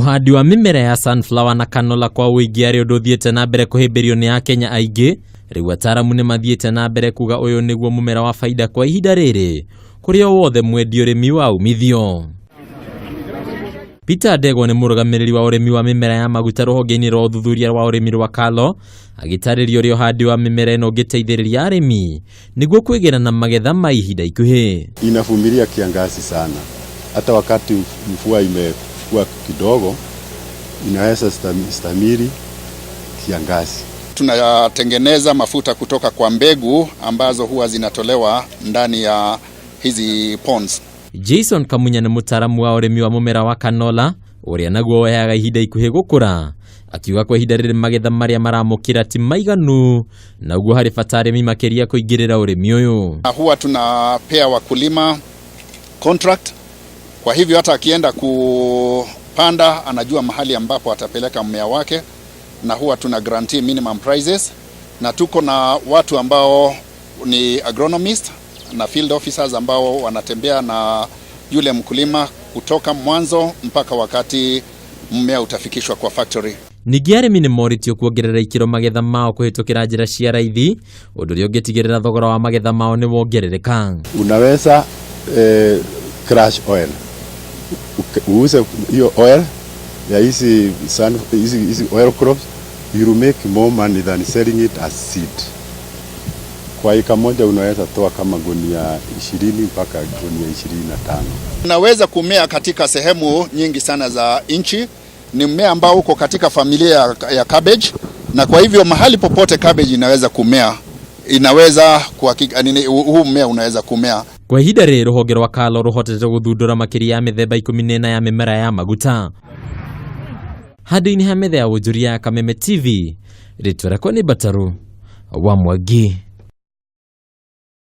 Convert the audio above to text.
Ũhandi wa mĩmera ya sunflower na canola kwa ũingĩ arĩ ũndũ ũthiĩte na mbere kũhĩmbĩrio nĩ Akenya aingĩ. Rĩu ataaramu nĩ mathiĩte na mbere kuga ũyũ nĩguo mũmera wa baida kwa ihinda rĩrĩ kũrĩ o wothe mwendi ũrĩmi wa umithio. Peter Ndegwa nĩ mũrũgamĩrĩri wa ũrĩmi wa mĩmera ya maguta rũhonge-inĩ rwa ũthuthuria wa ũrĩmi rwa Kalo, agĩtarĩria ũrĩa ũhandi wa mĩmera ĩno ũngĩteithĩrĩria arĩmi nĩguo kwĩgĩra na magetha ma ihinda ikuhĩ. Inavumilia kiangazi sana, hata wakati mvua imekuwa kidogo inaweza stahimili kiangazi. Tunatengeneza mafuta kutoka kwa mbegu ambazo huwa zinatolewa ndani ya hizi ponds. Jason Kamunya nĩ mũtaaramu wa ũrĩmi wa mũmera wa canola ũrĩa naguo woyaga ihinda ikuhĩ gũkũra, akiuga kwa ihinda rĩrĩ magetha marĩa maramũkĩra ti maiganu na ũguo harĩ bata arĩmi makĩria kũingĩrĩra ũrĩmi ũyũ. Huwa tunapea wakulima contract, kwa hivyo hata akienda kupanda anajua mahali ambapo atapeleka mmea wake, na huwa tuna guarantee minimum prices, na tuko na watu ambao ni agronomist na field officers ambao wanatembea na yule mkulima kutoka mwanzo mpaka wakati mmea utafikishwa kwa factory. Ningĩ arĩmi nĩ morĩtio kuongerera ikĩro magetha mao kũhĩtũkĩra njĩra cia raithi, ũndũ ũrĩa ũngĩtigĩrĩra thogora wa magetha mao nĩ wongerereka. Unaweza crush oil, uuze hiyo oil ya hizi hizi oil crops, you will make more money than selling it as seed. Kwa eka moja unaweza toa kama gunia 20 mpaka gunia 25. Unaweza kumea katika sehemu nyingi sana za nchi. Ni mmea ambao uko katika familia ya cabbage, na kwa hivyo mahali popote cabbage inaweza kumea, inaweza kuhakika nini, huu mmea unaweza kumea. Kwa ihinda rĩrĩ rũhonge rwa Kalo rũhotete gũthundũra makĩria ya mĩthemba 14 ya mĩmera ya maguta. Handũ-inĩ ha metha ya wonjoria ya Kameme TV, rĩtwa rĩakwa nĩ Mbataru wa Mwangi.